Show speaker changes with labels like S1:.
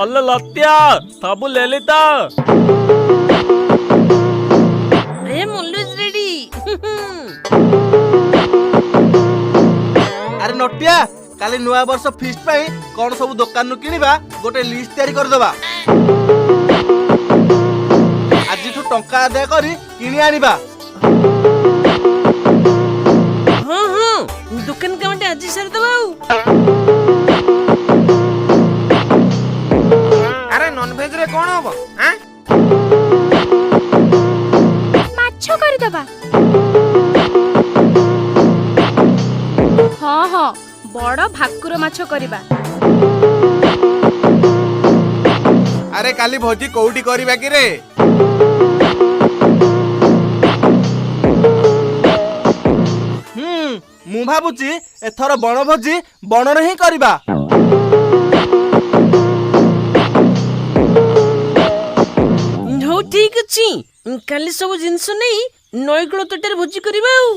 S1: All ଲତ୍ୟା ସବୁ ଲେଲି ତ।
S2: I am always ready.
S3: ଆରେ ନଟିଆ, କାଲି ନୂଆ ବର୍ଷ ଫିଷ୍ଟ ପାଇଁ କଣ ସବୁ ଦୋକାନରୁ କିଣିବା ଗୋଟେ ଲିଷ୍ଟ ତିଆରି କରିଦବା। ଆଜିଠୁ ଟଙ୍କା ଆଦାୟ କରି କିଣି ଆଣିବା।
S2: ହଁ ହଁ, ଦୋକାନ କାମଟା ଆଜି ସାରିଦବା ଆଉ।
S4: ଆରେ ନନଭେଜ ରେ କଣ ହବ ଆଁ?
S5: ମାଛ କରିଦବା। ହଁ ହଁ, ବଡ ଭାକୁର ମାଛ କରିବା।
S4: ଆରେ କାଲି ଭୋଜି କୋଉଠି କରିବା କି ରେ?
S3: ହୁଁ, ମୁଁ ଭାବୁଛି ଏଥର ବଣଭୋଜି ବଣରେ ହିଁ କରିବା।
S2: ହଉ ଠିକ ଅଛି, କାଲି ସବୁ ଜିନିଷ ନେଇ ନଈକୂଳ ତଟରେ ଭୋଜି କରିବା ଆଉ।